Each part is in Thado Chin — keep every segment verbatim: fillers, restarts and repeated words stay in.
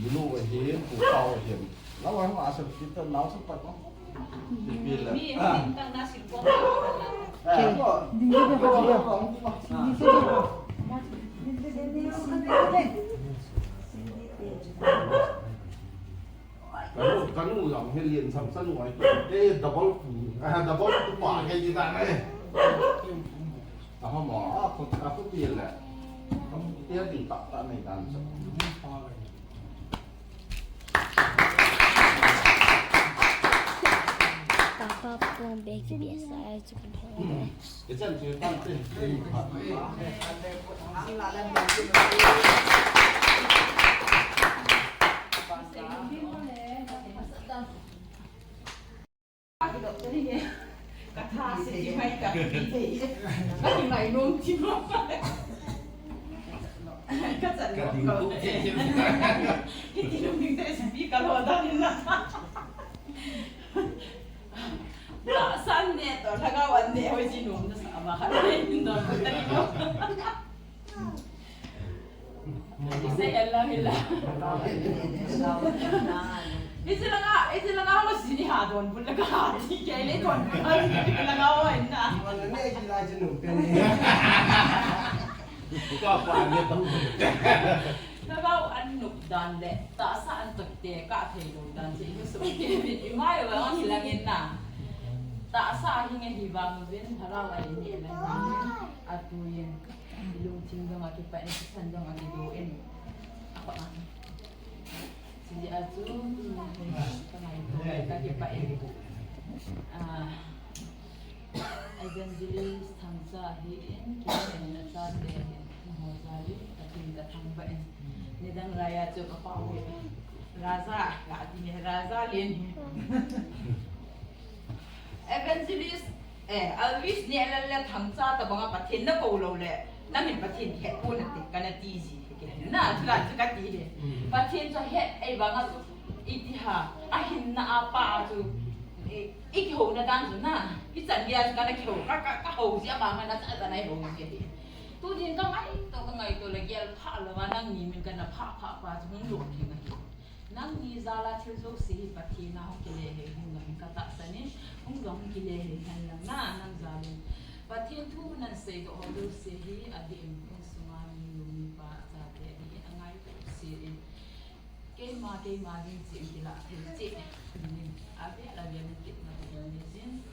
Inu ahin, pu pau ahin. Lau ai ma sa kita nau sa pat ma. Ipi le. Mi, ah, mi tang na sin ko. Ah, ko. Kanu, kanu jong hi lien sam san uai. Eh, double, ah, double tu pa ke ji ta ne. Aha mo, ah, ko, ah, ko pi le. Kam tia ding tak tak nei dan sa. Papa pong bag biasa ai tu kan. Ke chan chu tan te. Ka tha se ti mai ka ti te. Ka ti mai nom ti mo. Ka chan ka nom ti te. Hiti lungding te si pi ka lo dan na. San ne to, lhagao an ne hoi ji nom na sa ma kha ne nom ta ni mo. Isei Allah ila. Isi langa, isi langa ho sini ha donbut langa ha, ti kei le donbut ha, isi langa ho inna. Wala ne isi la jinu pe ne. Ka pa ne ta. Langa ho an nup dan le, tahsa an toh te ka thei lou dan si, isu ke bin imai wa ang silang inna. Tahsa hi nge hi bang bin, hara wa ini lang atu yin. Ilungthim dong a kipah in, san dong a kido in. Apa? Sijeh a chu, ka ngaito, ka kipah in. Ah, Evangelist Thangcha hi in, kipah in a chate hin, nangho jal in, Pathen ka thangvah in. Nidang laiya chu ka pau hi. Raja, ka ti hi Raja Len hi. Evangelist, eh, Elvis Nehlal le Thangcha tabanga Pathen na kou lou le, nangin Pathen het pon nate, kana ti ji, ke, na, chu la, chu kati le. Pathen chu het, ei banga chu, iti ha, ahinna a pa a chu, eh, i kihouna dan chu na, ichan geiya chu kana kihou, ka, ka, ka hou ji, abanga na cha, cha na hou ji. Tunin ka ngaito, ka ngaito le gel pha lou va, nangni min kana pha, pha, pha chu, hung lou thei ngai. Nangni jal a thil jouse hi Pathen a hung kile hei hung lang ka tahsan in, hung jong hung kile hei hen lang na, nang jal in. Pathen thu nan seidoh ho jouse hi adih in, insunga mi nu mi pa chate adih in angai jouse in. Keima, keima ding chi in kilah thei cheh. Avel, avel in kitna ka nei jin.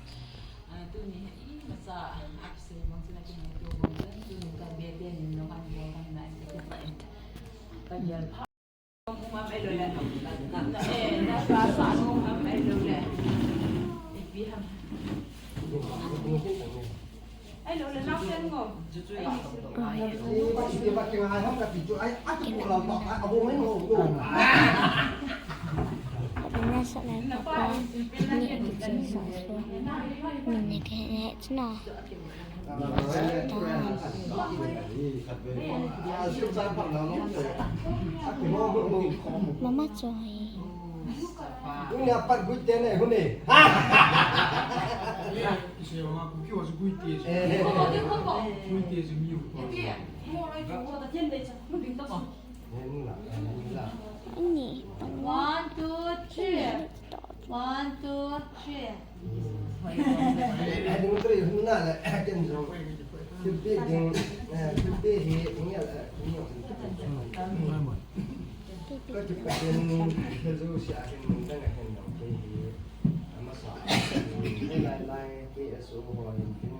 Ah, tuni hi imacha a kisei bang chu na kingaito bang chun, tuni ka be te nin long an bol bang na in ka kipah in. Ka gel pha. Ina sa na pa pa ni ki sa so. Ni ne ke ne chna. Mama choi. Hung ya pat gui te ne, hung ne. Ani. One, two, three. One, two, three. Adung three hung na le, ken jong. Thilpeh ding, eh, thilpeh hi, ing ya le, ing ya. Ka kipah in, thil jouse a hin mun dang a hin dong kei hi, amasa. Lai lai, kei a so ho hin tin,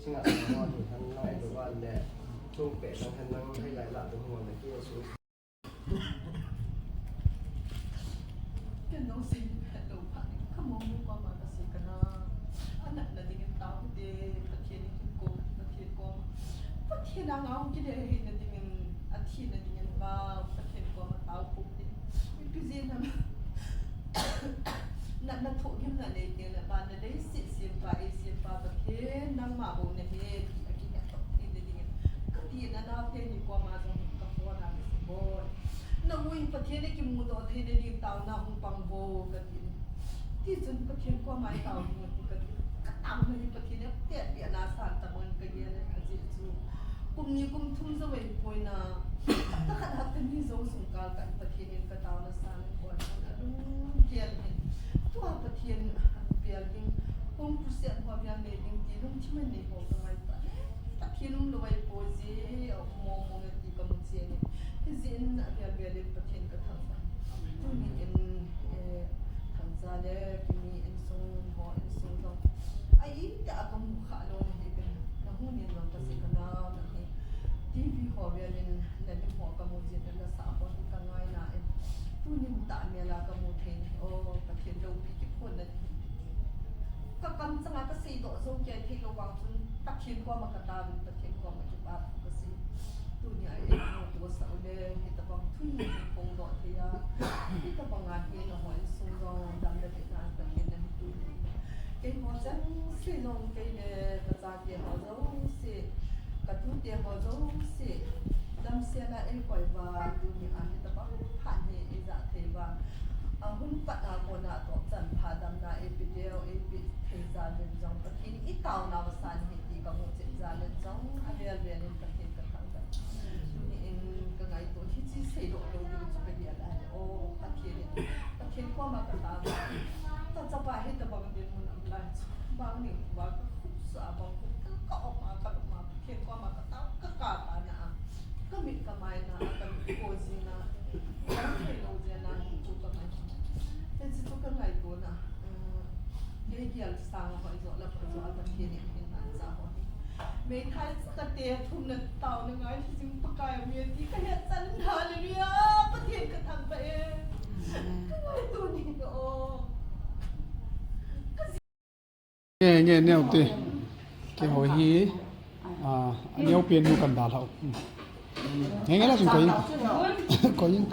singa ho hin han lai, do ba le, chung pe dang han nang, hai lai la dong ho le, kei a so. Ken nung sei ni phet lou phat in, ka mong mong pa ma ka sei ka na. A natna dingin tao hite, Pathen in kin ko, Pathen ko. Pathen a ngau kile hei na dingin, a thina dingin ba, Pathen ko ma tao puk te. Ipi jeh ham. Natna thoh gimna nei te le ba, na dei si sim pa, ei sim pa, Pathen nangma bou na he, ti a kihet thei na dingin. Ka ti na nao te ni ko ma jong ka phone a ka sei boi. Na mu in Pathen a kimudoh theina ding taona hung pang vo ka tin. Tichun Pathen koma i tao ding ati ka tin. Ka taona hi Pathen a pehpeh na san ta mon ka gel a, ajeh chu kum ni kum thum jou ahi poi na. Hapta khat hapta ni jou sung kal ka Pathen in ka taona san in kon a lung gel hin. Tua Pathen a pel ding, kong pu se ho biang nei ding ti lungthim a nei ho ka ngai ta. Pathen um lou ahi poi je, mo mo nge ti ka mu chen in. Hijeh in avel vel in Pathen ka thangvah. Tuni in, eh, Thangcha le Kimi insung ho insung jong. Ai, ita a ka mu kha lou na hi pen. Na hu nin jong ka sei ka nao na hi. T V ho vel in na lim ho ka mu jin na sa ho hi ka ngai na in. Tunin tah mel a ka mu thei ni. O, Pathen loupi kiphonna ding. Ka kam changa ka seidoh jou kei thei lou vang chun Pathen koma ka taovin Pathen koma kipa thu ka sei. Tunia eimuto sah u le hitabang thu hi phongdoh thei a. Hitabang a hi na ho insung jong dam le pehna Pathen na hi tu. Keiho chengse jong kei le ka chate ho jouse, ka tute ho jouse, damsel a eikoi uva, tunia hitabang phat hi eija thei uva. A hun pat a kona toh chan pha damna eipe diu, eipe thei jal in jong Pathen i taonau asan hi ti ka mu chet jal in jong avel vel in Pathen ka thangvah. Tuni in ka ngaito hiche seidoh lou ding chu ka gel a le, o Pathen in Pathen koma katao. Tachapa hi tabang dinmun aum lai chu. Bang ni ba ka khupsa bang ka ka oma ka ma Pathen koma katao ka ka ta na. Ka mit ka mai na, ka mit ko ji na. Ka mit ko ji na, chu ka mai. Te chu ka ngaito na. Kei gel sang a hoi jo la pa jo a Pathen in hin an sa ho hi. Meithai kate thum na tao na ngai jing Pakai mi ti ka he chan, hallelujah, Pathen ka thangvah e. Ka ngaito ni ka o. Nge, nge, neo te. Keiho hi, a, aneo pen nu kan dalhau. Nge, nge la chun koi in. Koi in.